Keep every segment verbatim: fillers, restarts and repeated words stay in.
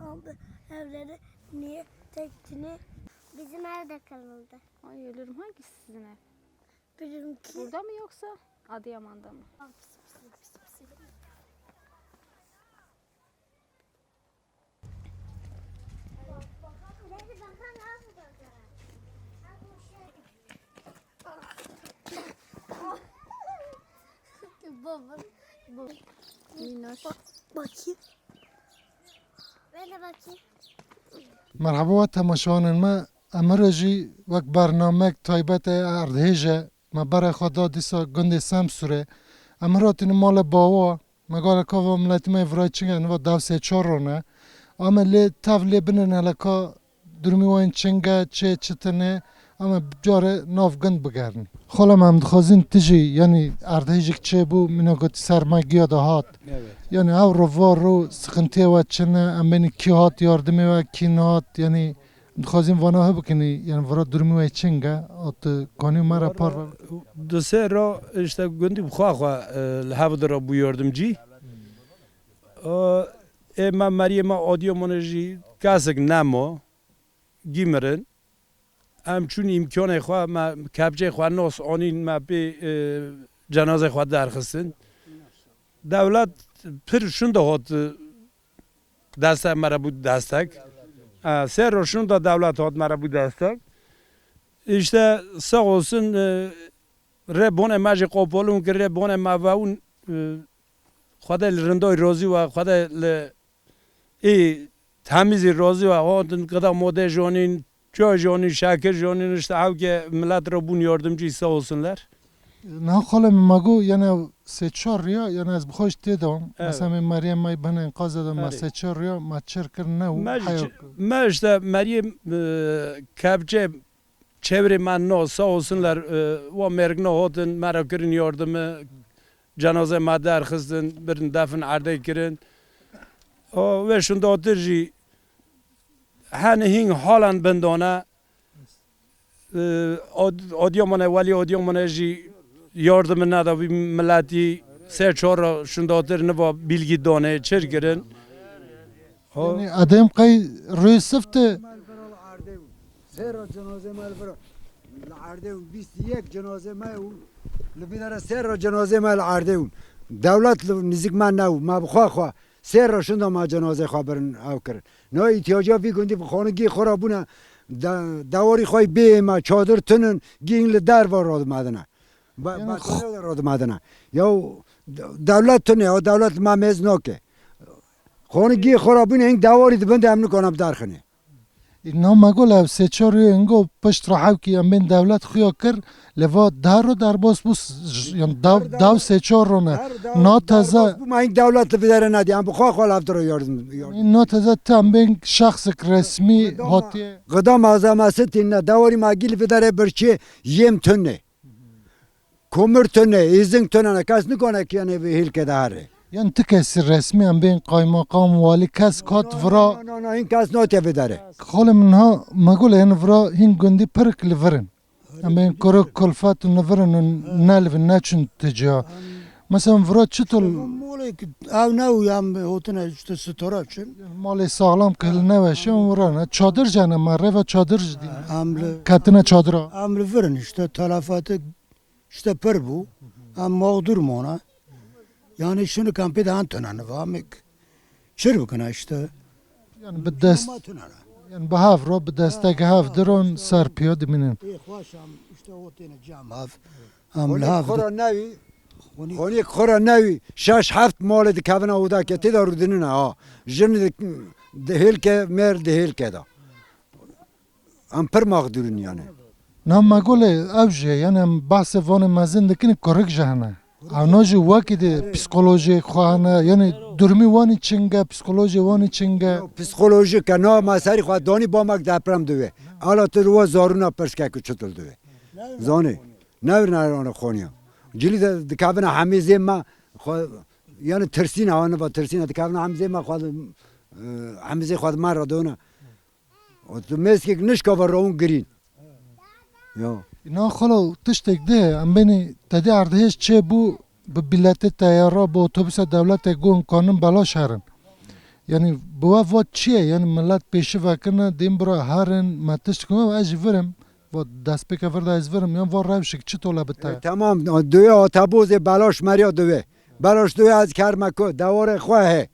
Abi, evleri niye tek tini? Bizim ev de kırıldı. Ay ölürüm. Hangisi sizin ev? Bizimki. Burada mı yoksa Adıyaman'da mı? Pis, pis, pis, pis. Baba, baba. Minnoş. Bak-, bakayım. Ben de bakayım. Merhaba temaşevanên me. Emiro jî wek bernamek taybet e erdhêj e. Me berê xwe da dîsa gundê Semsûrê. Em hiratîne mala bawa. Me gale ka va miletî me yê virayê çing e, niva dew sê çar rone. Ame lê tev lê binên hele ka durumî wayên çing e, çê çitin ê. Ame care nav gund bigerin. Xala me em dixwazîn ti jî, yanî erdhêjik çêbû, mîna gotî ser me giya de hat. Evet. Yanî ew ro va ro sıkıntıyê we çin e, em benî kî hat yardimê we, kî nihat, yanî dixwazîn vana hi bikinî, yanî vira durumî we çing e, o ti kanî me ra par ve. Di sê ra işte gundî bi xwe xwe, e, li hev de ra bû yardimcî. O, ê me meriyê me Adıyamanê jî kesik nemo, gîmirin. Em çûn îmkanê xwe, me kepçê xwe nas anîn, me pê, e, cenazê xwe derxistin. Dewlet pir şunda hat, e, destek me re bû destek. E, sê ro şunda dewlet hat me re bû destek. İşte sağ olsun, e, rê bonê me jî qopolûn kir, rê bonê me vewûn, e, Xwedê li rindayî rozî we, Xwedê li ê temîzî rozî we, hatin qida modê jonîn, çay jonîn, şekir jonîn, işte hewkê millet ra bûn yardimcî, sağ olsunlar. Niha xalê min ma go, yanî sê çar riya, yanî ez bi xwe jî tê de wam. Evet. Mesela min meriyê me yê bin enqaze de ma Evet. sê çar riya, ma çir kir ne û Me jî heya çi-, kir. Me işte meriyê, e, kepçê çevrê me no, sağ olsunlar, e, wa mêrgina hatin, me ra kirin yardimi, cenazê me derxistin, birin defin erdê kirin. O, ve şundatir jî heni hîn halen bindane, e, Ad-, Adıyamanê, welî Adıyamanê jî yardimi neda vî miletî, sê çar ra şundatir niva bilgî danê, çir kirin. Ho. Yanî edem qey rê sifte. Serra cenazê me li vir a. Li erdê û bîst û yek cenazê me û li vî dere serra cenazê me li erdê û dewlet li nizîk me ne û me bi xwe xwe serra şinda me cenazê xwe birin ew kirin. Na îhtîyaca vî gundî bi xanî gî xwe ra bûne de-, dewarî xwe bê me çadir tunin gîn li derva radimedine. Ba-, yanî batarya de radimedine. Ya de-, dewlet tune, ya dewlet ma mêz nake. Xanî gî xwe ra bûne hîn dewarî di bin de em nikana bi derxine. Na me gol ev sê çar rê ingo pişt ra hewkî em bên dewlet xuya kir, lê va dehro derbas bû, s-, j-, yan daw, daw sê çar rone. Na teze. Bû ma hîn dewlet li vî dere nedî, em bi xwe xwe levdiro yardim, yardim. Na teze ti em bên şexsik resmî hatiye. Qida malzemesi tîne, dewarî ma gî li vî dere birçî yêm tunne. Komir tune, îzing tune ne, kes nikone ki yanî vî hîlke de herê. Yan ti kesî resmî em bên qaymakam, walî kes kat vira. No, no, no, hîn kes notê vî dere. Xalê min ha, me gule yanî vira hîn gundî pirik li vir in. Em bên kurik kulfet û li vir in û ne li vir neçin ti ca. Mesela vira çitur? Molê ki ew ne û em hotine işte stora çin. Malê sağlam ki hil neweşe û vira ne. Çadir cene ma, reva çadir jî dî. Em li Ketine çadira. Em li vir in işte, telafati İşte pir bû. Em mağdur mona. Yanî şunu kampê de han tunane va, em çir bikine işte. Yanî bi dest, ama tunane. Yanî bi hev ro, bi destek hev diron ser piya dimînin. Ê xweş em işte o têne cem hev. Em li hev. Xora newî. Xonî xora newî. Şeş heft malê dikevine oda ke tê de rudinine ha. Jin di, di hêlke, mêr di hêlke de. Em pir mexdûr in yanî. Na me gole ew jî, yanî em behsê vanê mezin dikin, kurik jî hene. Ewna jî wekî de psîkolojîyê xwe hene, yanî durumî wanî çing e, psîkolojîyê wanî çing e. Psîkolojîk e, na ma serî xwe danî bamek deprem diwê. Ela tu ruwa zarûna pirs ke ku çitul diwê. Zanî, newir newir ana xoniya. Cilî de dikevine hemî zê me xwe, yanî tirsîne, aniva tirsîne, dikevine hemî zê me xwe, e, hemî zê xwe di me ra dona. O tu meskek nişka va rawun girîn. Ya. Na xalo tiştek de, em benî tedî erdhêj çê bû, bi bîletê teyara, bi otobusê dewlete gon kanin belaş herin. Yanî bi we vat çi ye? Yanî milet pêşî vekirine, dîn bira herin, me tişt kime, ez jî virim. Vat destpêke vir de ez virim. Yan va rewşik çi tole bi te? E, tamam, duye otobusê belaş meriya duye. Belaş duye ez kerme ku, dewarê xwe he.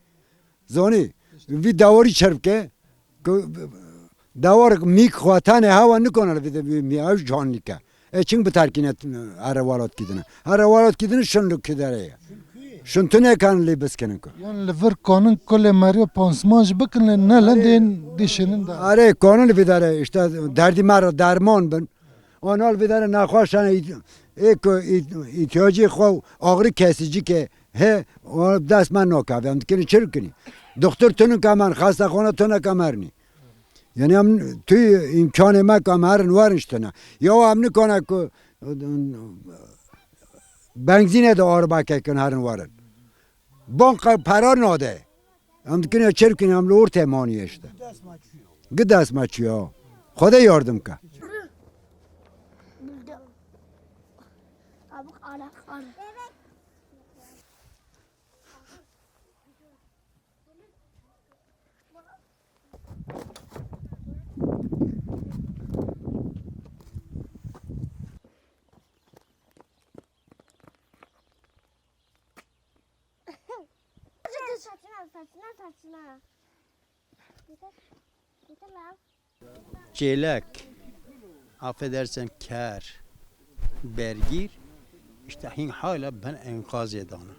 Zonî, vî dewarî çirv ke, ku dewar mîk xwe tenê hewa nikona vî de vî mî ew can nîke. E çing biterkîne here welat kîdine. Here welat kîdine şin li kidere ye. Şin tu nêkan lê biskinin ku. Yan li vir kanin kulê merî pansiman jî bikin lê ne lendên dîşinin de. Are kanin vî dere işte derdî me ra derman bin. Anal vî dere nexweşane ît-, ê ku ît-, îhtiyacî xwe ağrı kesici ke he, o dest me nakeve. Em dikinî çi bikinî? Doktor tu nikamen, xestaxane tu nikamerînî. Yanî em tu îmkanê me ke em herin werin ji tine. Ya em nikane ku benzînê de araba kekin herin werin. Banka pera nade. Em dikin ya çirkin em li ortê manî işte. Gi dest ma çiyo. Xwedê yardim ke. Saçına, saçına, saçına. Getir, getir lan. Çêlek, affedersen ker, bergîr, işte hîn hala bin enkazê dana.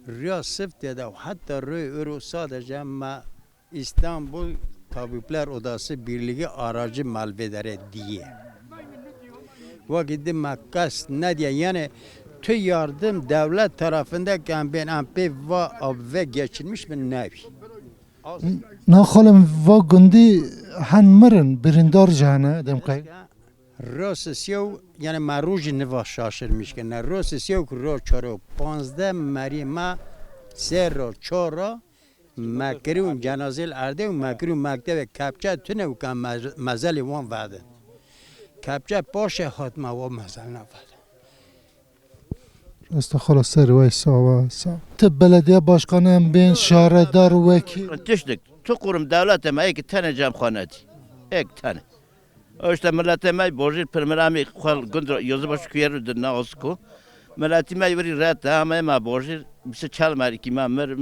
Riya Sifte de heta rê ero sadece ma İstanbul Tabipler Odası Birliği aracı malvedere diye. Wekî di ma qest nediye, yani tu yardım devlet tarafında ken bên em pê va ve geçirmiş mi nevi? Na xalim va gundî hen mirin, birîndar jî hene, dem qey. Rosisyew, yani ma rojî niva şaşirmiş kene. Rosisyew ku ro çoro panzde merî ma ser ro çoro Mekirûn cenazê li erdê û mekirûn mektebê kepçe tune û ka mez-, mezelê wan vedin. Kepçe paşê hat ma wa mezel nevedin. Rasta xala serê we sağ wa, sağ. Ti belediye başkanı em bên, şaredar, wekîl. Tiştik, tu qurum dewlete me ê ki tenê cem xwe nedî. Ê ki tenê. O işte miletê me bojîr pirmiramî xwe gund yozbaş kuyeru di ne osku. Miletî me wirî ret de ama ma bojîr bisi çel merikî me mir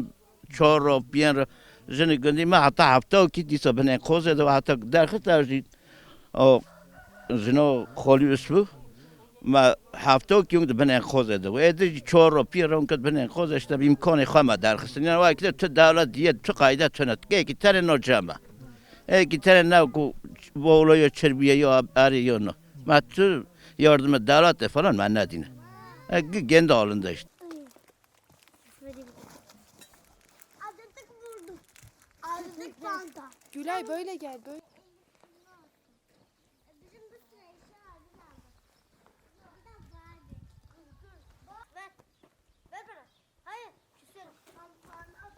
çor ro, pîyen ro, jinî gundî me heta hefta û kî dîsa binên qozê de, heta derxist ew jî o jino xolî usbû, me hefta û kî û di binên qozê de. Êdî jî çor ro, pîyen ro û kî binên qozê, işte îmkanê xwe me derxistin. Yani wa kî tu dewlet diye tu qayde tune. Kê kî tenê no cem e. Ê kî tenê ne ku voloyo çirbiye yo erê yo no. Me tu yardımı dewlet de falan me nedîne. E, gi-, gende alinde işte. Azıcık vurdum. Azıcık çanta. Gülay, böyle gel, böyle. Bizim bir sürü eşya lazım. Ver. Ver bana. Hayır. Küserim. Al, al, al.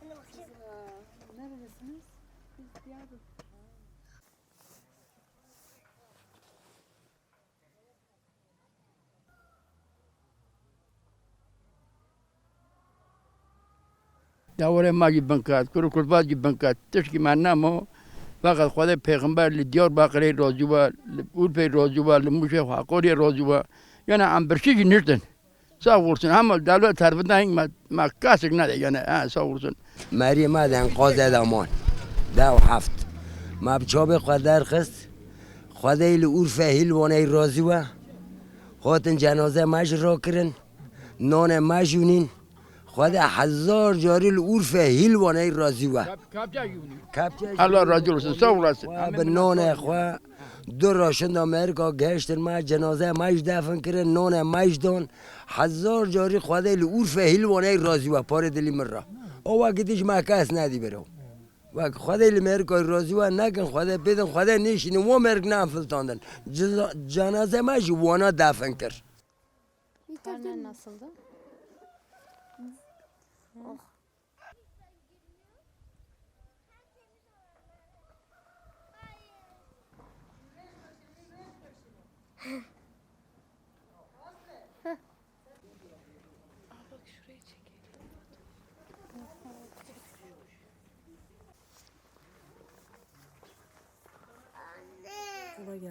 Hadi bakayım. Siz, e, nerelisiniz? Biz Diyarbakır. Dewarê ma jî bin ket, kur û kurbat jî bin ket. Tişkî me nemo. Feqet Xwedê pêxember li Diyarbakirê razî we, li Urfê razî we, li Mûşê Hakorê razî we. Yanî em birçî jî niştin. Sağ olsun. Hema dewlet tarafından me, me kesik nede yanî. Ha, sağ olsun. Merî me de enqaz eda man. Dew heft. Me bi çabê xwe derxist. Xwedê li Urfê Hîlwanê razî we. Hatin cenaze me jî rakirin. Nonê me jî nîn. Xwedê hezar carî li Urfê Hîlwanê razî we. Kepçe jî nîn. Kepçe jî Allah razî olsun. Sağ olasın. Xwe bi nonê xwe du raşinda Amerîka gehiştin me, cenaze me jî defin kirin, nonê me jî don. Hezar carî Xwedê li Urfê Hîlwanê razî we, parê dilî min ra. O wekî dij me kes nedî biro. Wek Xwedê li Amerîka razî we, nekin Xwedê pêdin, Xwedê nêşînin, wo merg ne enfiltandin. Ceza-, cenaze me jî wana defin kir. Karnen nasıldı? Oh.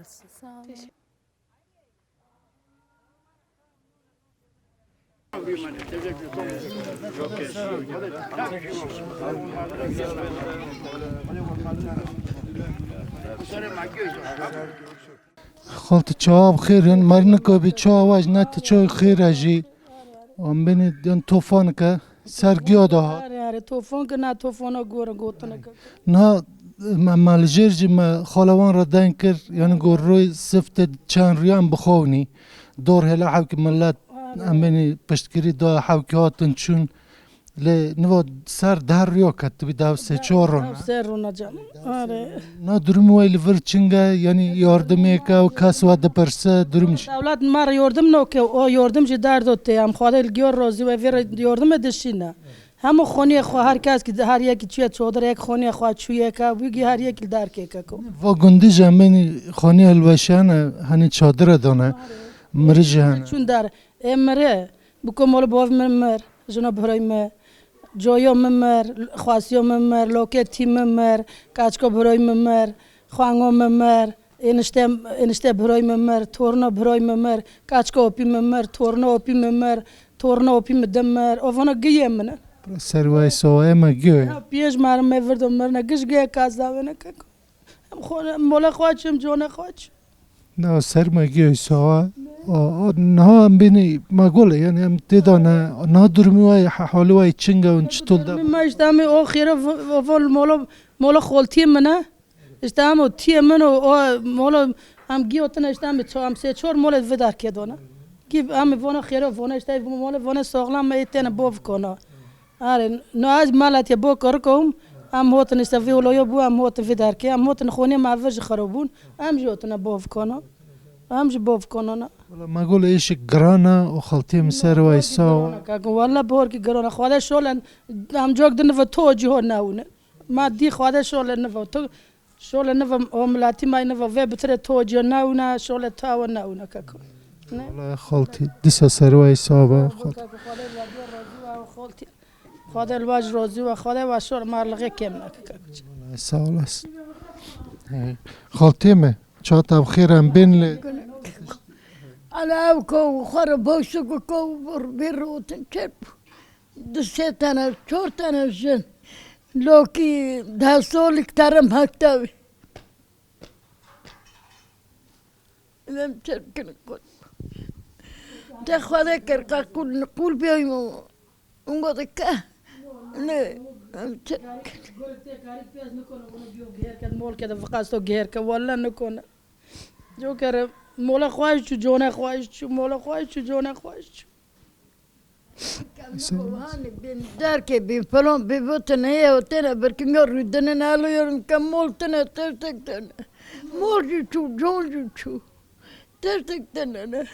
Sağ olun. Xaltî, çawa bi xêr in? Mernika bî, çawa vaj, ne ti çay xêr e jî. Am benî, yan tofan ke ser giya de hat. Are, are, tofan ke, na tofana gore gotine ke. Na me, me li jêr jî me xalewan re deng kir, yanî got roy sifte çend rûya em bixewnî. Dor hêle hewkî millet em benî piştgirî da, hewkî hatin çûn. Lê niva ser der rûya ke, ti bî dew sê çar rûn. Dew sê rûn a canım. Are. Na durumî wey li vir çing e, yanî yardimê ke û kes we dipirse durum jî. Dewlet ma re yardım no ke, o yardım jî derdo tê. Em Xwedê li giyor razî we vê re yardimê de şîne. Hemû xoniyê xwe, her kes ki her yekî çûye çadir, yek xoniyê xwe çûye ke, wî gî her yekî li derkê ke ko. Va gundî jî em benî xoniyê hilweşiyane, henî çadire dane. Mirî jî hene. Çûn der. Ê mi rê, biko mol bav mi mir, jino birayê mi, coyo mi mir, xwasiyo mi mir, lokê tî mi mir, kaçko birayê mi mir, xwango mi mir, enişte, enişte birayê mi mir, torno birayê mi mir, kaçko opî mi mir, torno opî mi mir, torno opî mi di mir. O vana giyê min. Ser way sowa ema giyo. Piyej marim me virdo mirne, giş giye kaz davene keko. Em xo, mola xo çim, cone xo çim. Na ser ma giyoy sawa. A, a, niha em bînî ma gole, yanî em têda ne, niha durumî way, ha-, halî way çing e, çitol de? Ma işte em o xêre v-, v-, vol molo, molo xoltî min e. İşte em o tîyê min o, o molo em giyotine işte em ço-, em sê çor mole vidarkê dona. Gî em vona xêre vona işte mole vona soxlam me tene bov kono. Are, no ez malatya bo kor kom, em hotin işte vî oloyo bû, em hotin vî derkê, em hotin xonê ma vir jî xero bûn, em jî hotine bov kono. Em jî bov konona. Wala ma gol êşik girana, o xaltê mi ser way sawa. Girana, kaka, wala bor ki girana. Xwede şolen, em cok din ve to cî ho newne. Ma dî xwede şolen nivo. To şole nivo, o milatî may nivo ve bitire to cî newna, şole tawa newna keko. Ne? Wala xaltî, disa serwayî sawa xaltî. Keko, Xwedê wa diyo razî wa xaltî. Xwedê li wa jî razî wa, Xwedê wa şole ma lixê kêm neke keko. Wala sağ olasın. He. Xaltê mi, çata bi xêr em bên li. Ala ew ko xwe re boşik ko bir rotin çep. Di sê tene, çor tene jin. Lokî deh solî kiterim hektewî. Lem çirkin kut. De Xwedê kir ka qul, qul biyayım o. Ungo de ke. Ne, em çirkin. Mol ke de viqasto gêr ke, walla nikone. Cokere, mola xwaş çu, cone xwaş çu, mola xwaş çu, cone xwaş çu. Hanî bin derkê bin filan bin votine ye o têne birkinga rûdinin elo yorum ke mol tine tersek tine. Mol jî çû, con jî çû. Tersek tine ne.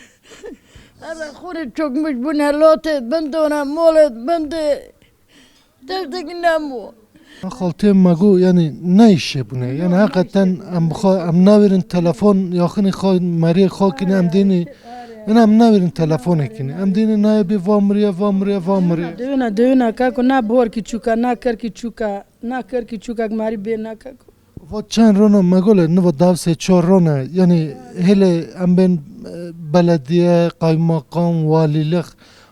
Eve xo rê çokmuş bune lotê bindona, molê bindê. Tersek nemo. Xaltê ma go, yanî ne îşê bune. Yanî heqeten em bixa-, em nawêrin telefon, yaxinî xo, meriyê xo kîne em dênî. Yanî em nawêrin telefonê kîne. Em dênî naye bê va miriye, va miriye, va miriye. Dewina, dewina, kako na bor kî çûka, na ker kî çûka, na ker kî çûka, merî bê na kako. Va çend rona me gole, niva dew sê çar rona. Yanî hêlê em bên, e, belediye, kaymakam, walîlix.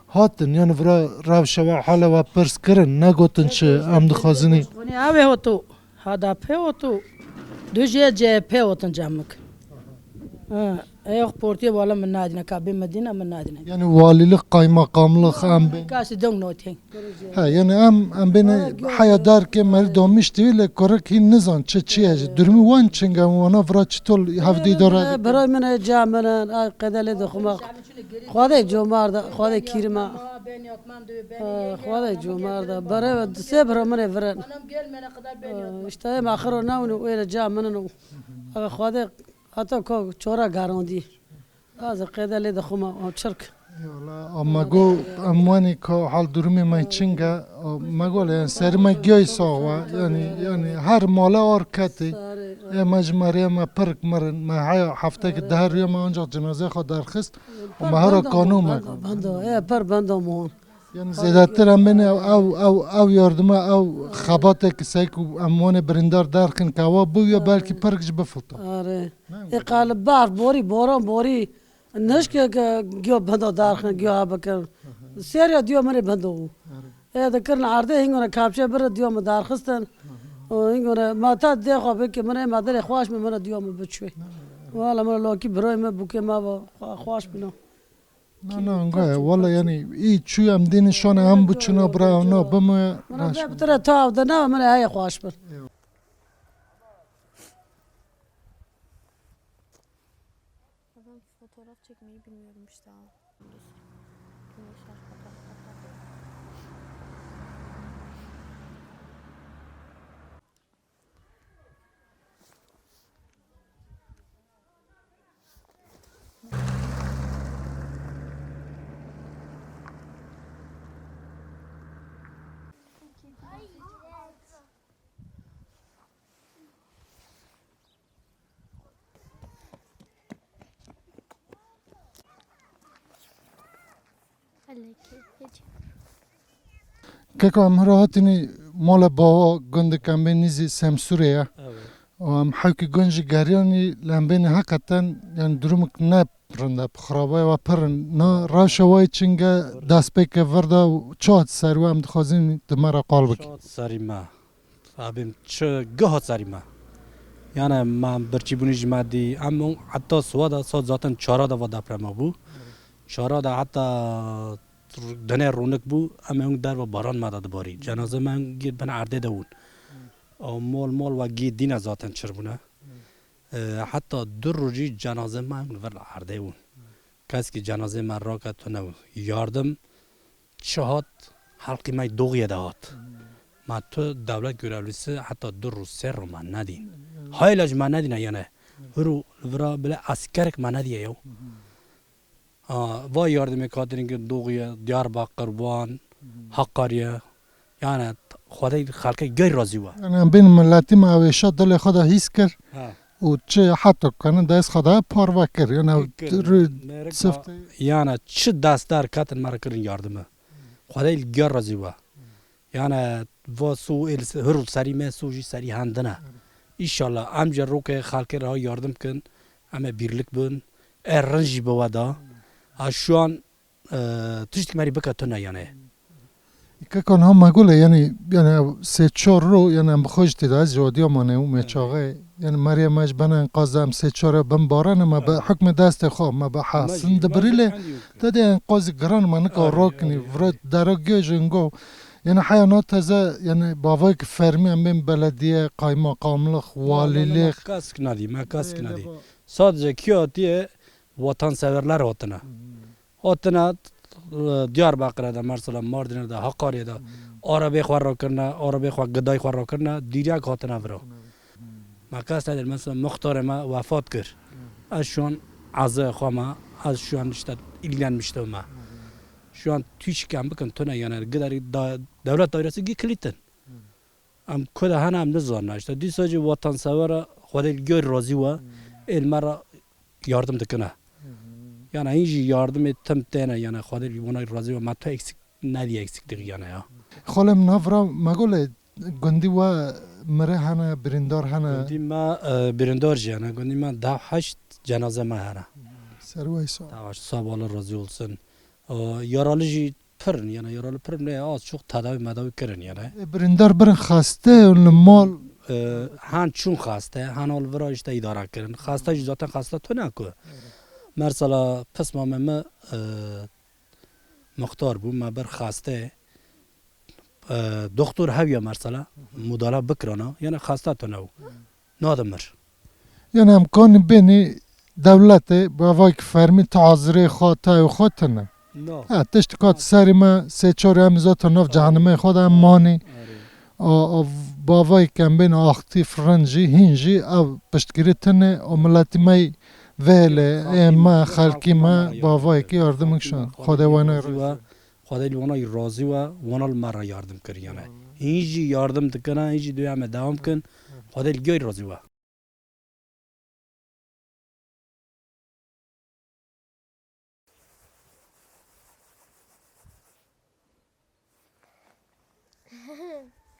Hatin, yanî vira rewşa we, hala we pirs kirin, negotin çi em dixwazin î. Xonî ave hoto, H D P hoto, dujê C H P hotin camik. Ha, eyox portiyê wala min nadîne, kabê Medîne min nadîne. Yanî walîlix, kaymakamlix em bên. Kasî dong notên. Ha, yanî em, em bêne heya derkê merî damiştî, lê kurek hîn nizan çi çi ye. Durumî wan çing e, wana vira çitol hevdî idare. Birayê min ê, ca min in, ay qedelê de xuma. Xwedê comar de, Xwedê kîrima. Xwedê comar de. Bere ve sê bira min ê viren. İşte em axiro newne, wêre ca min o. Aga Xwedê hata ko çora garandî. Azir qeyde lê de xuma, o çirk. Eyvallah. Ama go, em wanî ko hal durumê me çing e. Ma gole, yanî serî me giyayî sawa. Yanî, yanî her male ar ketî. E, me ji meriyê me pirik mirin. Me heya hefte ki deh rûye me ancak cenazeyê xo derxist. Û me hera kanû me. Bendo, e, pir bendo mon. Yanî zêdetir em bên ew, ew, ew, ew yardima, ew xebatê ki sey ku em wanê birîndar derxin ke wa bû ya belkî pirk jî bifilto. Are. E, qali bar, borî, boran, borî. Nişke ke giyo bendo derxin, giyo ha bikin. Serîya diyo min rê bendo bû. E, de kirin erdê, hingona kapçe birri diyo mi derxistin. O hingona ma ta dê xo bike, min rê ma derê xwaş mi, min rê diyo mi biçûy. Wala min lokî biroy mi bûkê ma va xwa-, xwaş bino. Na, na, anga ya. Wala yanî î çû em dî nîşanê em bû çina bira na bime. Min rê bira bi tira tav de na, min rê heye xwaş bir. Ben fotoğraf çekmeyi bilmiyorum işte. Güneş arkada. Keko, em hira hatînî mala bawa, gundê ke em bên nîzî Semsûrê ya. Evet. Û em hewkî gund jî gerîyanî, lê em bênî heqeten, yanî durumik ne rind e, bi xirabaya wa pir rind. Na rewşa wa yê çinge destpêke vir de û çi hat ser we, em dixwazîn di me re qal bikî. Çi hat serî me? Abim çi gi hat serî me? Yanî ma birçîbûnî jî ma dî. Em on heta siwa de saet zaten çara de va deprema bû. Çara de heta dinê rûnik bû, em ê hung derva baran ma de dibarî. Cenaze ma hung gir bin erdê de wûn. O mol mol wa gî dîne zaten çir bûne. E, heta du rojî cenaze ma hung vir erdê wûn. Kes kî cenaze ma rake tune wû. Yardim çi hat, helqî ma yê Doğuye de hat. Ma tu dewlet görevlisi heta du roj sê roj ma nedîn. Hayla jî ma nedîne yanî. Hiro vira bile eskerek ma nedîye yew. A, va yardimê katirîn ki Doğuye, Diyarbakir, Van, Hakkariye. Yanî Xwedê xelkê gey razî wa. Yanî em bên miletî me ew êşa dilê xwe de hîs kir. Ha. Û çi heta kene dest xwe de parve kir. Yanî ew rû siftê. Yanî çi dest der ketin me re kirin yardimi. Xwedê gey razî wa. Yanî va su el hir serî me, su jî serî hendine. Înşallah em jî roke xelkê re ha yardim kin, em ê bîrlik bin, e rind jî bi we da. Ha şu an, e, tiştik merî bike tune yanî. Kekan ha me gule yanî, yanî sê çar ro yanî em bi xwe jî têde ez jî Adıyamanê û me çaxê. Yanî merîye me ji bena enqaz de em sê çar bin barane me bi hukmê destê xwe me bi hesin dibirî lê tedê enqazî giran me nika rakinî vira dera gêj ingo. Yanî heya na teze yanî bavayê ki fermî em bên belediye, qaymaqamlix, walîlix. Me kask nadî, me kask nadî. Sadece kî hatiye vatanseverler hatine. Hatine, e, Diyarbakir'e de, mesela Mardin'e de, Hakkari'ye de, arabê xwe rakirine, arabê xwe, gidayê xwe rakirine, dîryak hatine vira. Ma kes nedir, mesela muxtarê me wefat kir. Ez şu an ezaya xwe me, ez şu an işte ilgilenmiştim me. Şu an tiştî ke em bikin tune yanî giderî da-, dewlet dairesi gî kilîtin. Em ku de hene em nizanine. Îşte dîsa jî watansevera Xwedê li gel razî we, êl me re yardim dikine. Yanî hîn jî yardimê tim têne, yanî Xwedê li wana razî we, me tu eksik nedî, eksiklik yanî ya. Xalê min, ha vira me gole gundî we mire hene, birîndar hene? Gundî me, e, birîndar jî hene. Gundî me deh heşt cenaze me hene. Ser we sağ ol. Deh heşt, sağ ol, Allah razî olsun. E, yaralı jî pirin, yanî yaralı pirin, ne az çok tedavi medavi kirin yanî. E, birîndar birin xeste li mal? E, hen çûn xeste, hen al vira işte îdare kirin. Xeste jî zaten xeste tune ku. Mesela pisma me, me, e, muxtar bû, me bir xeste, e, doktor hewiya mesela, mudala bikirana, yanî xeste tune bû. Nadimir. Yanî em kanî bênî dewletê bavayk fermî ti hazirê xwe, tayê xwe tine. No. Ha, tişt kat serî me sê çar em zaten nav cehenimê xwe de em manî. Arê. O, o bavayk em bên aktîf rin jî, hîn jî ev piştgirî tine, o miletî me vêlê, ê me, xelkî me, bavayekî yardim kişan. Xwedê wena razî. Xwedê li wana razî we, wana li me re yardim kir yanî. Hîn jî yardim dikine, hîn jî duyeme dewam kin. Xwedê li gel razî we.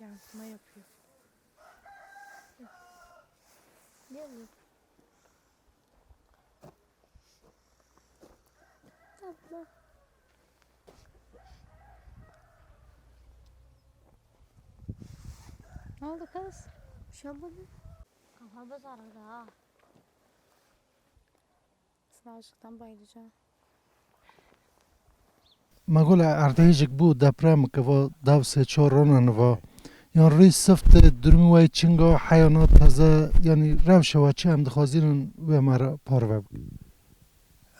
Yansıma yapıyor. Gel. Tamam. Ne oldu kız? Bir şey olmadı. Kafamız ağrıdı ha. Sınav ışıktan bayılacağım. Magula erdhêjik bû deprem ke va dew sê çar ronan va. Yan rî siftê durumî way çinga heyana teze, yanî rewşe wa çi em dixwazînin wê me re parve bik.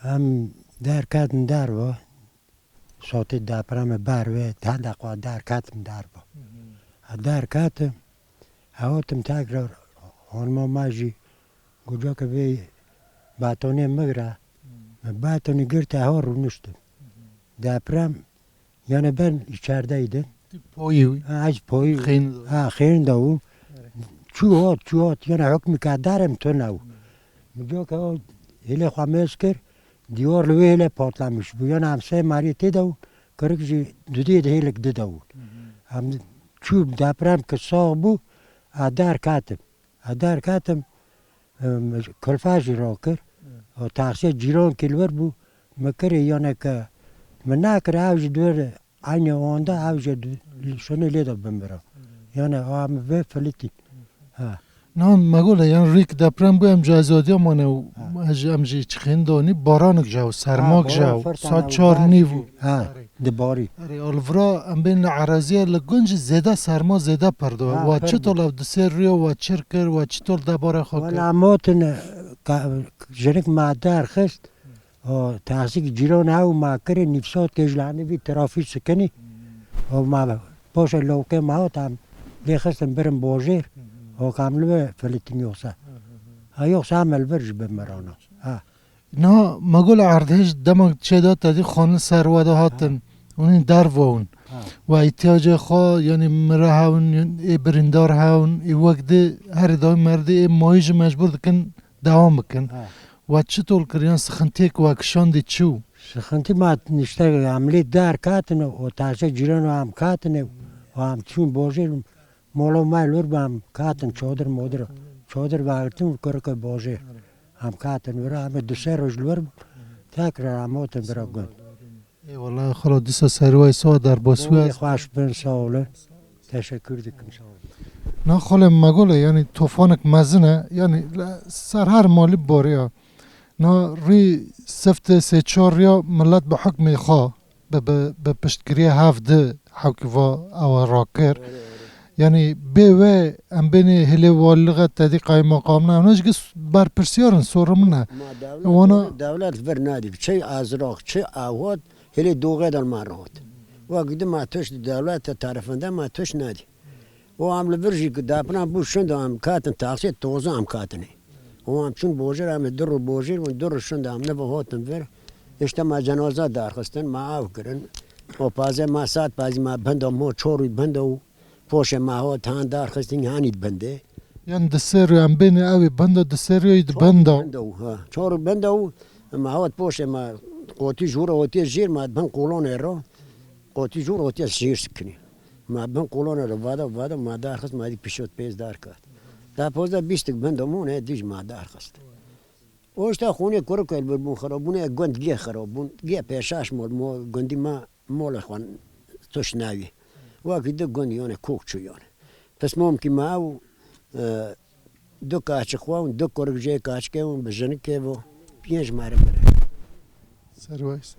Em derketin derva, sotê depremê ber ve, hende xwa derketim derva. Hı hı. Ha derketim, ha otim tekrar hanima ma jî guca ke vê betonê mi ra, mi betonî girtî ha rûniştim. Deprem, yanî ben içerideydim. Ti poyî wî? Ha, ez poyî. Xêyn. Ha, xêyn de wû. Evet. Çû hat, çû hat, yanî hukmî ke derem tune wû. Guca ke o hêlê xwa mez kir, dîwar li wê hêle patlamiş bû. Yanî em sê merî tê de wû, kirik jî dudê de hêlik di de wû. Hı hı. Em çû deprem ke sax bû, a derketim. A derketim, em, kulfa jî rakir. Hı. O taxsê cîran kî li wir bû, mi kirê yanî ke mi nakir, ew jî di wir eynî anda, ew jî di-, şonê lê de bimira. Hı. Yanî a mi vê filitî. Ha. Na Magole, yan rîk deprem bû, em jî azadiya mane û ha, ez jî, em jî çixên donî, baranik jaw, sermak jaw, saet çar nîv û. Ha, di barî. Erê, alvira em bên li eraziya li gunc zêde serma, zêde pirdo. Ha, wa çitol ev di sê rûya wa çir kir, wa çitol debara xwe kir? Wela motin, ka-, jinik ma derxist, o taksîk cîran ew ma kirê nîvsat kê ji lanî vî trafî sikinî. O ma poşê lewkê ma hat em lê xistin birin bojêr. O kam li ve filitin yoksa. Ha yoksa em li vir jî bimirana. Ha. Na Magol erdhêj dema çê da tedî xanî serwa de hatin. Ha. Unî derv wawin. Ha. Wa îhtiyacê xwe, yanî mira hewin, ê birîndar hewin, ê wek di herî dawî merdî ê mayî jî mecbur dikin dewam bikin. Ha. Wa çitol kir, yan sixintiyêk wa kişandî çi û? Sixintî ma nişte em lê der katine, o taşe cîrano em katine, o em çûn bojêr, molo ma li wir bû, em katin çodir modir, çodir vagirtin û kirike bojêr. Em katin vira, em du sê roj li wir bû, tekrar em otin vira gund. Ê wela xalo, dîsa serwayê siwa derbasî. Xweş bin, sağ olun. Teşekkür dikim, sağ olun. Na xalê Magole, yanî tofanek mezin e, yanî ser her malî bariya. Na rî sifte sê çar ya milet bi hukmê xwe, bi, bi, bi piştgiriyê hev di hewkî va ewa rakir. Yanî bê we em bênê hilê walîlixe tedî qaymeqamine, ewna jî berpirsiyar in, sorumine. Ma dewlet, wana dewlet vir nadî. Çi azraq, çi awat, hilê doğê de ma rahat. Wek di ma tuş dewlet tarafından ma tuş nadî. O em li vir jî ku dapina bû şindo em katin taksê toza em katinê. O em çûn bojêr, em ê du rû bojêr bûn, du rû şindo em niva hotin vir. Îşte ma cenaza darxistin, ma av kirin. O pazê ma saet pazî ma bindo, mo çor rû bindo û poşê ma hot han darxistin hanî bindê. Yan di sê rû em bênê ewê bindo, di sê rûyî di bindo. Bindo, ha. Çor rû bindo û ma hot poşê ma qotî jûra hotê jêr ma bin qolonê ro. Qotî jûr hotê şîr sikinî. Ma bin qolona ro vada, vada ma darxist, ma dî pişot pêz dar kat. Da pozda bîstik bin domon e dij ma darxist. O işte xunê kuruk el bir bun xirabun, e gund gê xirabun, gê pêşaş mol, mo gundî ma mol xwan tuş navi. Waki de gund yone kok çu yone. Pismom ki ma ew, e, du kaçik xwa un, du kuruk jê kaçikê un, bi jinikê vo, piyênc mare mire. Serwayis.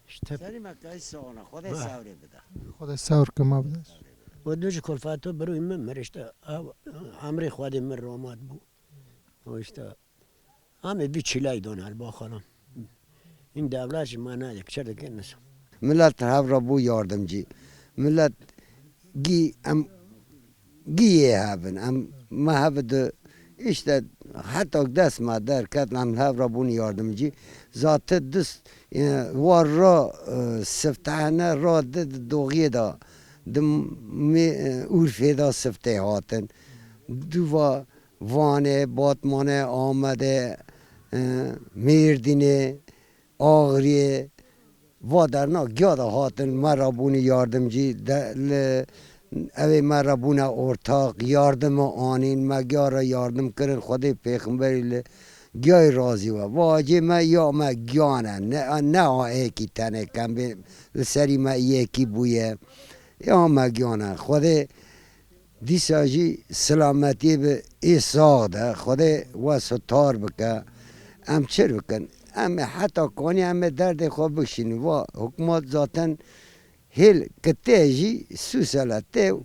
İşte. Serî me kay sona, Xwedê sewrê bida. Xwedê sewr ke ma bide. O du jî kulfato biroy mi mir işte, ew emrê Xwedê mi romat bû. O işte, amê bir çilay don her bakalım. În devlet jî ma nayek çerdeke niso. Millet hev ra bû yardimcî. Millet gî em gî yê hev in. Em ma hev di işte heta dest ma derket, em hev ra bûn yardimcî. Zate dist, e, war ra, e, siftehene ra di, di doxiyê de, di mê, e, Urfê de siftê hatin. Duva Vanê, Batmanê, Amedê, e, Mêrdînê, Axrîyê, va derna giya de hatin, me ra bûnî yardimcî, de, li Ewê me ra bûne ortaq, yardimi anîn, me giya ra yardim kirin, Xwedê pêxemberî li giyayî razî we. Vacê me ya me giyane, ne, ne a êkî tenê kembê li serî me yekî bûye. Ya me giyane. Xwedê dîsa jî silametiyê bi ê sax de. Xwedê we sitar bike. Em çir bikin. Em ê heta kanî em ê derdê xwe bikişînin. Va hikûmet zaten hêl ki tê jî sûsele tê,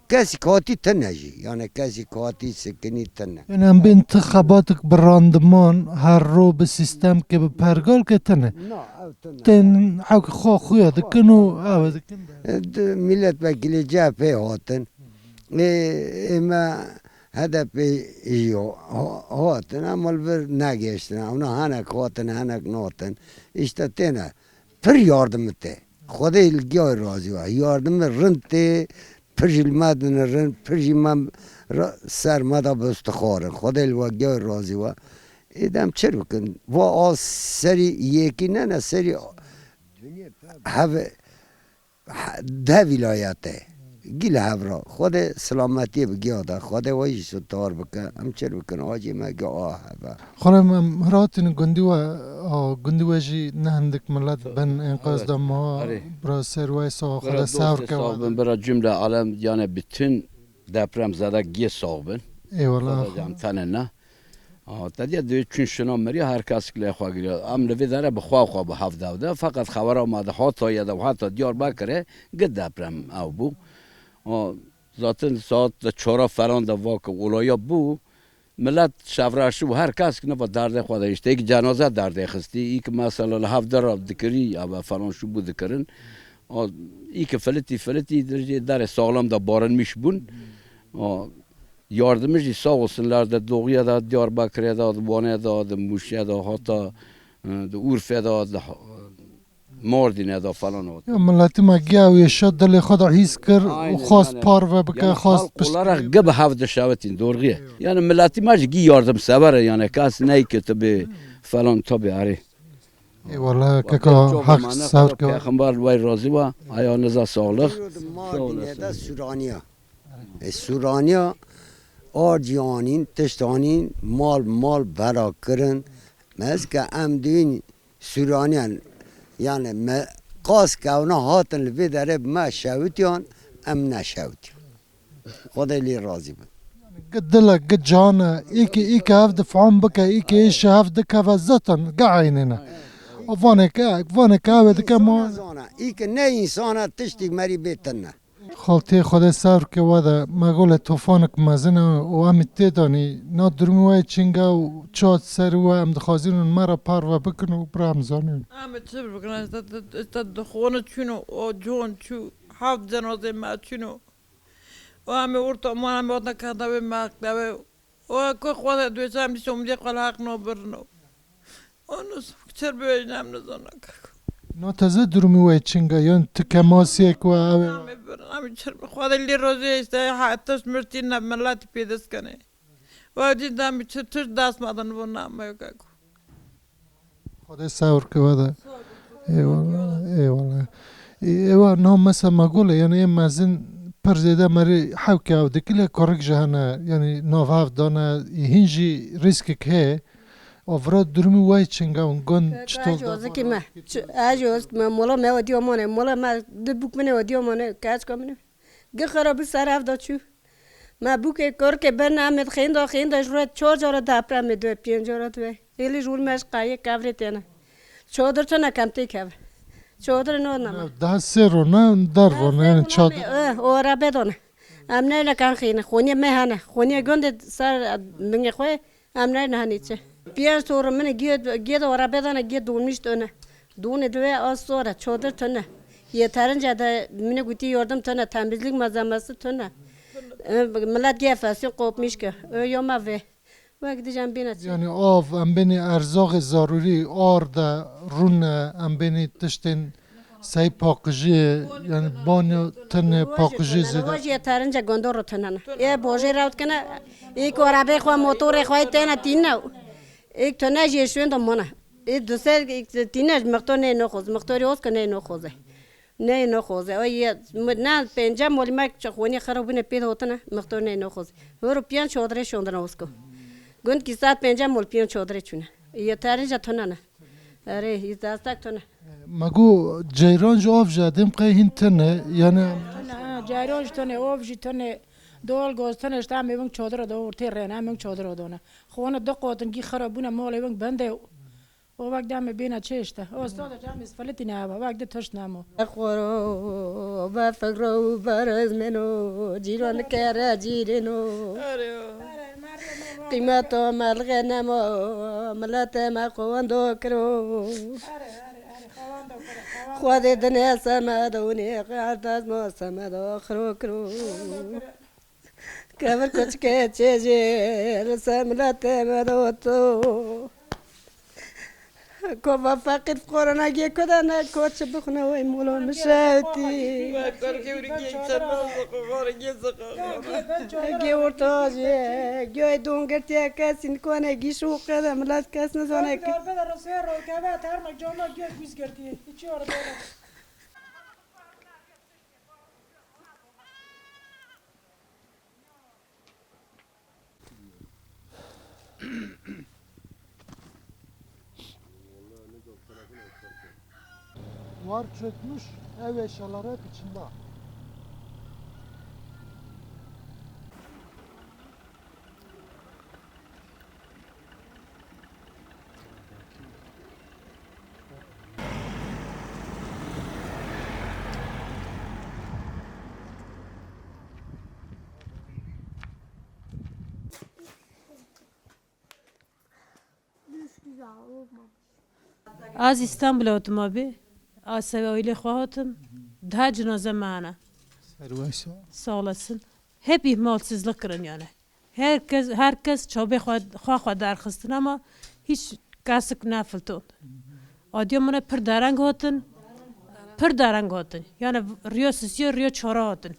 kesî katî tine jî. Yani kesî katî sikinî tine. Yani em bên ti xebatik bi randiman, her ro bi sîstem ke bi pergal ke tine. Na, ew tine. Tên hewk xo xuya dikin û ew dikin de. E, di-, milletvekilê C H P hatin. Ê, ê me H D P jî ha-, hatin, ama li vir negeştin. Ewna henek hatin, henek natin. İşte têne. Pir yardimi tê. Xwedê li giyayî razî we. Yardimi rind tê, pir jî li me dine rind, pir jî me ra-, ser me de bi istixar in. Xwedê li we giyayî razî we. Ê dem çir bikin. Va a serî yekî ne ne serî hev-, he-, de vîlayete. Gî li hev ra. Xwedê silametiyê bi giya de. Xwedê we jî sitar bike. Em çir bikin. Acî me gi a heve. Xwelem em hira hatîne gundî we, a, gundî we jî ne hindik milet bin enqaz de ma. Erê. Bira ser we sax, Xwedê sewr ke we. Bira dostê sax bin, bira cumle alem, yani bütün deprem zede gê sax bin. Eyvallah. Xwedê can tenê ne. A, te diye de çün şina meriya, her kes ki lê xwe giriya. Em li vê dere bi xwe xwe bi hev dew de. Feqet xebera ma de Hatayê de û heta Diyarbekirê gi deprem ew bû. A, zaten saat de çara falan de va ki olaya bû. Milet şevreşî û her kes ki niva derdê xwe de, îşte, ê ki cenaze derdê xistî, ê ki mesela li hev de ra dikirî, ebe falan şu bû dikirin. A, ê ki filitî, filitî, derê saxlam de barinmîş bûn. A, yardimî jî sağ olsunlar de Doğuya de, Diyarbekirê de, de Wanê de, de Mûşê de, hata, e, de Urfê de, de, Mardinê de falan o. Ya miletî ma giya wêşa dilê xwe de hîs kir û xwest parve bike, xwest pişt. Aynen, yani. Yani halk olarak gi bi hev dişewitîn, doğru ye. Yani miletî ma jî gi yardimsever e, yani kes ney ki tu bi falan tabi arê. Eyvallah, keka, Heq sewr ke. Peyxember way razî wa, ayağınıza sağlık. Mardinê de Suraniya. E, Suraniya arcî anîn, tişt anîn, mal mal bela kirin. Mez ke em duyîn Suraniyan, yani me qas kewna hatin li vê derê bi me şewitiyan, em neşewitiyan. Xwedê lê razî bin. Gi dil e, gi can e, ê ke, ê ke hev difam bike, ê ke ê şi hev dikeve zaten gi eynên e. O vanê ke, vanê ke ew ê dike ma. Zana, ê ke ne însan e, tiştî merî bê tine. Xaltê Xwedê sewr ke we de, me gole tofanik mezin e û em ê têdanî, na durumî we çing e û çi hat serî we, em dixwazînin me ra parve bikin û bira em zanîn. Em ê çi bikin, îşte, îşte dixwani çûno, o con çû, heft cenazê me çûno. O em ê orta ma, em ê orta keda wê me, keda wê. O ku xwe de duysa em dîsa umdê xwe li heq nabirino. Onu çir bivejin em nizana keko. No teze durumî we çing a? Yan ti kemasiyek we ew ê? Namê birin, namê çir bi. Xwedê lê rozê işte, ha, tişt mirtî ne miletî pêdis kenê. Wewdî de mi çi tişt dest ma de nivo name keko. Xwedê sewr ke we de. Eyvallah, eyvallah. Ê, ewa, no mesa ma gole, yani ê mezin pir zêde merî hewke ew dikile, korik jî hene, yani nav hev dane, ê hîn jî rîskik heye. O vira durumî way çinga un gon çitol da. Ecozikî me, ecozikî me, mola me o diyo mone, mola me di buk mine o diyo mone, kaçka mine. Gi xera bi ser ev da çû. Ma bûkê kurkê bin Amed xênda xênda ji ret çar cara depremê dwe, pênc cara dwe. Hêlî ji wir me ji qayê kevrê têne. Çadir tune kem tê keve. Çadir no nama. Daha sê rona der rona yani çadir. Eh, o arabe done. Em ne ne kan xêne. Xoniye me hene. Xoniye gonde ser bingê xwe. Em neyna hanî çi. Piyaz soru mine giye, giye de ora bedana giye donmuş döne. Done döve az sonra çadır tüne. Yeterince de mine guti yardım tüne, temizlik malzemesi tüne. E, millet giye fason kopmuş ki. Ö yoma ve. Ve gideceğim bine çi. Yani av, em beni erzağê zarurî, ar de, rune, em beni tiştên Sey paqijî, yani banyo tenê paqijî zêde. Wajî yeterince gondor ro tenene. Ê bojê rewt kene, ê ku arabê xwe, motorê xwe têne tîne. Ê tene jî şuên de mone. Ê duse tîne mixtor nê noxoz, mixtorî oz ke nê noxoze. Ney no xoze. O ye, mi na penca molî ma çi xonî xira bune pê de hotine, mixtor ney no xoze. Horo piyan çodre şondina osko. Gund ki saat penca mol piyan çodre çune. Ye terinca tonana. Erê, î destek tone. Ma go ceyran jî av jî edêm qey hîn tene, yanî. Tone, ha, ceyran jî tone, av jî tone, dol goz tone, îşte em ê ving çodira de ortê rêne, em ving çodira de ne. Xo ne di qotin gî xira bune, molê ving bende. O vak de em ê bêne çê îşte. O sade de em ê felitîne eva, vak de tişt nemo. Xoro ve fikro ve rezmeno, cîran kere cîreno. Qîmeto melxe nemo, milete me xowendo kiro. Xwedê dinê semedo nê, qertez mo semedo xiro kiro. Kevir koçike çêjê, li ser milete me de oto. Kova feqîr fuqara na gê kuda ne koçi bixune wey molo mişewtî. Gê orta jê, gê dongirtiye kesî nikone gîş û qede milet kes nizane ki. Duvar çökmüş, ev eşyaları hep içinde. Düz güzel olmamış. Az İstanbul'a otum abi. Az sebebiyle xo otum. Daha cenaze mana. Serway sağ ol. Sağ olasın. Hep ihmalsizlik kirin yani. Herkes, herkes çabê xwe, xwe, xwe derxistin ama hiç kesik nefilton. Adiya mine pir dereng hotin, pir dereng hotin. Yani riyo sisiyo, riyo çara hotin.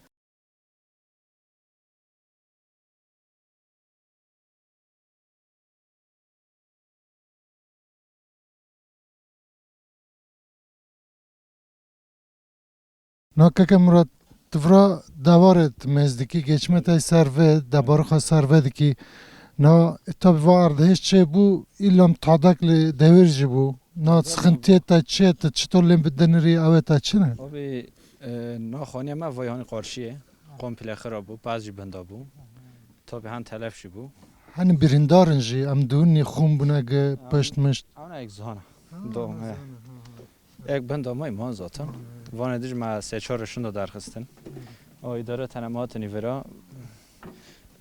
Na keke Murat, ti vira dewarê ti mêz dikî, geçmetay ser vê, debarê xwe ser vê dikî. Na, e, tabî va erdhêş çê bû, îllam tadek li dewêr jî bû. Na, sıkıntıyê te çi ye, ti çito lê bi dinirî, ew ê te çi ne? Abi, e, na xanîya me vay hanî qarşî ye. Komple xira bû, pez jî binda bû. Tabî hen telef jî bû. Hani birîndarin jî, em dûnî xûn bûne gi, pişt mişt. Ana ek zana. Ha, do, he. Ek binda may man zaten. Vanê dij me sê çar şunda derxistin. O îdare tene ma hatinî vira.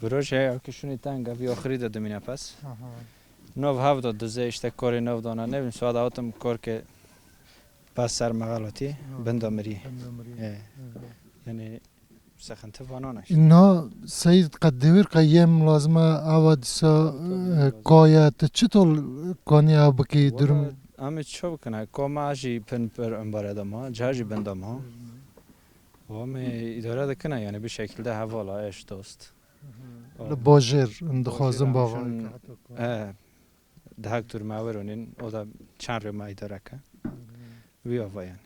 Virojê ya ki şunî tenga vî axirî de dimîne pes. Nov hevdo dize işte korê nov dana ne bileyim, suada hatim kor ke bas ser mexalatî, binda mirî. Binda mirî. E. Yanî sıkıntı vana ne işte. Îna seyîd qe dewir qe yem lazime ava dîsa, e, kaya ti çitol kanî ev bikî durum? Valla, em çi bikine? Ka ma jî pin pir embare de ma, ca jî binda ma. Wa me îdare dikine yani bir şekilde hevala, eş, dost. Li bajêr, em dixwazin bava. E, dehek tur me weronîn, o da çend rê me îdare ke. Vî ava yani.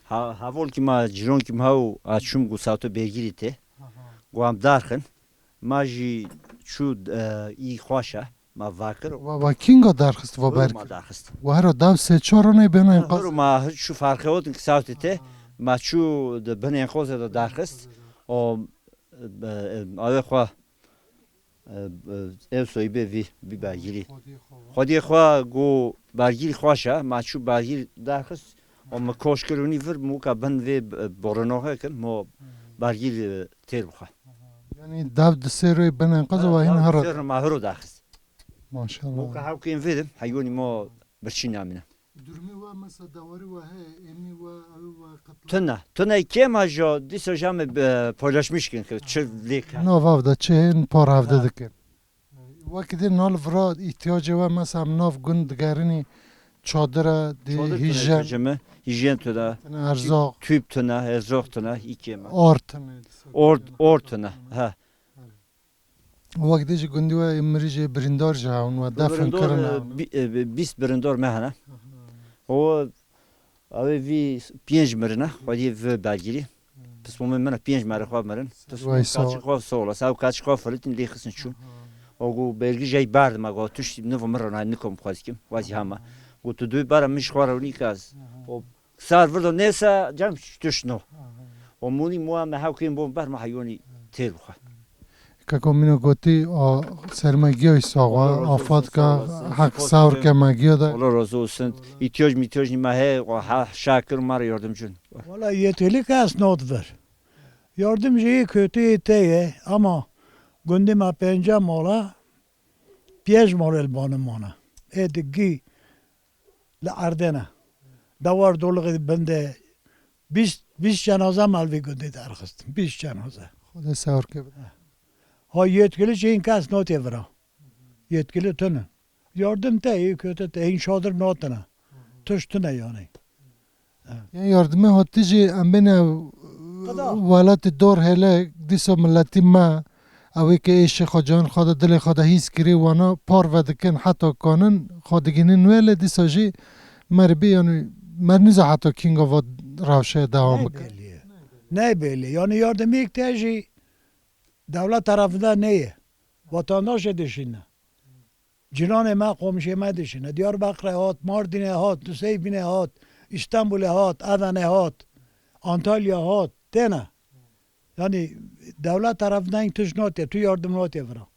Ha, heval ki ma, cîron ki ma û a çum gu sawto Bêrgîrî tê. Aha. Gu am darxin. Ma jî çû, e, î xwaşa. Ma vakir. Wa, wa kinga darxist, wa berk. Ma darxist. Wa hero dav sê çor roney bena enqaz. Hero ma çû farqe otin ki sawti tê. Ma çû de bin enqoze de darxist. O, e, e, ave xwa E, e, ew soyîbê vî, vî bergîrî. Xwedî xwe go bergîrî xweş e, ma çû bergîrî derxist, o mi koş kir winî vir, mi wika bin vê, e, borinoxe kir, mo bergîrî, e, têr bixwe. Yanî dav di sê royê bin enqaz wa hîn hera. Sê ro ma hiro derxist. Maşallah. Mo ka hewkên vêdim, heywanî mo birçî namîne. Durumê we mesela dewarî we heye, emnî we, ewê we qetlî? Tune, tune kêm a jo, dîsa ja me, e, paylaşmış kin ki çi lêk. No vav da çi hên par hevde dikin. Wekî de nal vira îhtiyacê we mesela nav gund digerinî çadira, di Çadır tüne hijyen, çocuğumu, hijyen tüne, tüne erzaq, tüp tüne, erzaq tüne, iki yemek. Or tüne. Or, or tüne, ha. Wek de jî gundî we mirî jê birîndar jî hewn we defin Birindor, kirine e, hewn. Bi-, e, bi-, bîst birindor me hene. O, ew vî pênc mirine, xwedî vi belgîrî. Pismomê min a pênc merê xwe mirin. Pismomê kaçî xwe sola, sew kaçî xwe filitin lê xisin çû. O go belgî jey berdi me go tuştî nivo min rona nikom xwez kim, wazî hema. Go tu dû bara min ji xwe rewnî kaz. O Sar virdo nêsa cem tuş no. O munî mua me hewkên bon ber ma heyonî têr bixwe. Keko mîno gotî a sermagiyoy sawa, afat ka, hak sawr ke magiyo de. Allah razı olsun. İhtiyacım ihtiyacım ma he, o ha şakir ma yardımcın. Valla yetkili kes not ver. Yardım şeyi kötü teye ama gündüme pence mola, piyej moral banı mana. E de gi li erdene. Dewar dolixê binde bîst, bîst cenaze me li vî gundî derxistin. Bîst cenaze. Xwedê sewr ke bide. Ha yetkili çi în kes notê vira. Yetkili tune. Yardım te, iyi kötü te, în çadır notine. Tuş tune yani. Yanî yardimê hatî jî em bêne welatê dor hele dîsa miletî me, ewê ke ê şêxa can xwe de dilê xwe de hîs kirî wana parve dikin heta kanin xwe digînin wê lê dîsa jî merî bî yanî mer nîza heta kînga va rewşe dewam bikin. Ney belî. Ney belî. Yanî yardimî te jî dewlet tarafından neye. Vatandaşê dişîne. Ciranê me, komşê me dişine. Diyarbakır'e hat, Mardin'e hat, Nusaybin'e hat, İstanbul'e hat, Adana'e hat, Antalya hat, tena. Yani devlet tarafından tuş notê, tu yardım notê vira.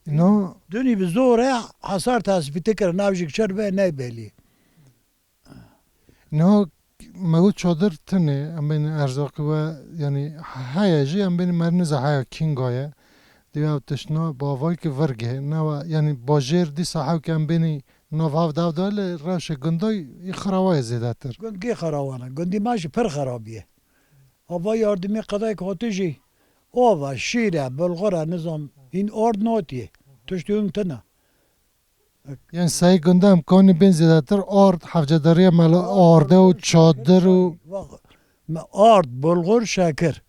No. Dünî bi zor e hasar tespîtî kir, navjîk çir be, ney belî. Niha me got çadir tune, em bên erzaqî we, yanî heye jî, em bên merniza heya kînga ye. Dî ew tiştna bavay ki virgê, newa, yanî bajêr dîsa hew ki em bênî nav hav dav da lê rewşê gunday î xirawa ye zêdetir. Gund gê xirawan e, gundî ma jî pir xirabî ye. Hava yardimî qedayk hotî jî ova, şîr e, bulgur e, nizam, hîn ard notî ye. Tiştî hûn tune. Yanî sey gunda imkanî bên zêdetir ard, hevcedarîya mela arde û çadir û. Bak, me ard, bulgur, şekir.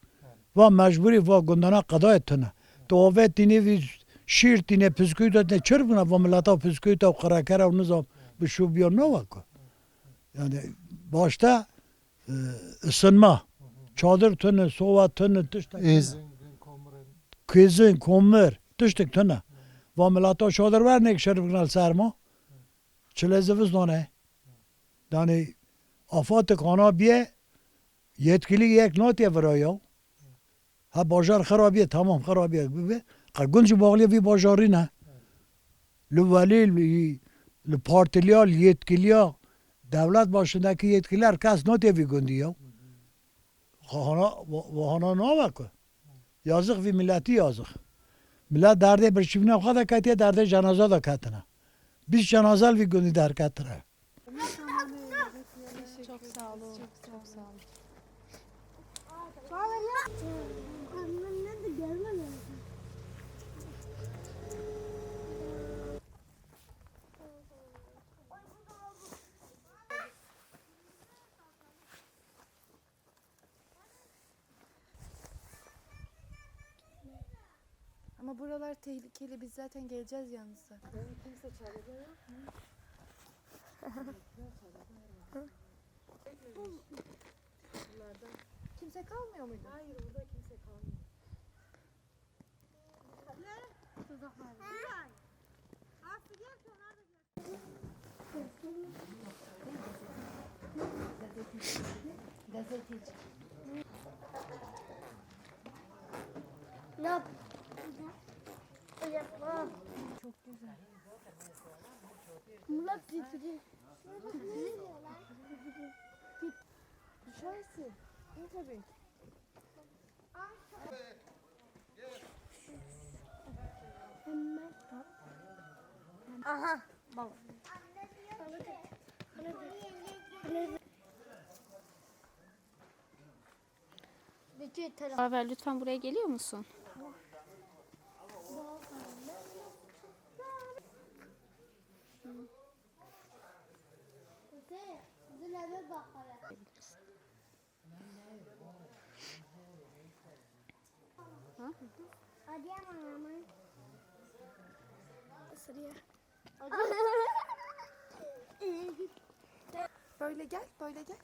Va mecburî va gundana qedayê tune. Tu ove tînê vî şîr tînê, piskûyî tînê, çir bina va mileta piskûyî taw, qireke ra û nizam bi şû biyo no va ku. Yanî başta e, ısınma. Çadır tune, soba tune, tiştek tune. Êzing, komirin. Kêzin, komir, tiştek tune. Va milata çadır ver nêk şerif kinal serma. Çile zivistan e. Yani afatik ana biye, yetkili yek notê vira ya. Ha bajar xirabîye, tamam xirabîye bibe. Qe gund jî baxlîye vî bajarî ne. Li welî, li, li partiliya, li yetkiliya, dewlet başındaki yetkililer kes notê vî gundî ya. Vahana, va-, vahana nava ku. Yazık vî milletî yazık. Millet derdê birçîvîna xwe de ketiye, derdê cenaza de ketine. Bîst cenaza li vî gundî derketine. Çok sağ olun. Çok sağ olun. Ama buralar tehlikeli, biz zaten geleceğiz yanınıza. Kimse kalmıyor muydu? Hayır, burada kimse kalmıyor. Ne yap? Çok güzel. Murat getirdi. Düşersin. İn tabii. Aha, bak. Haber, lütfen buraya geliyor musun? Adıyaman ama. Sırıya. Böyle gel, böyle gel.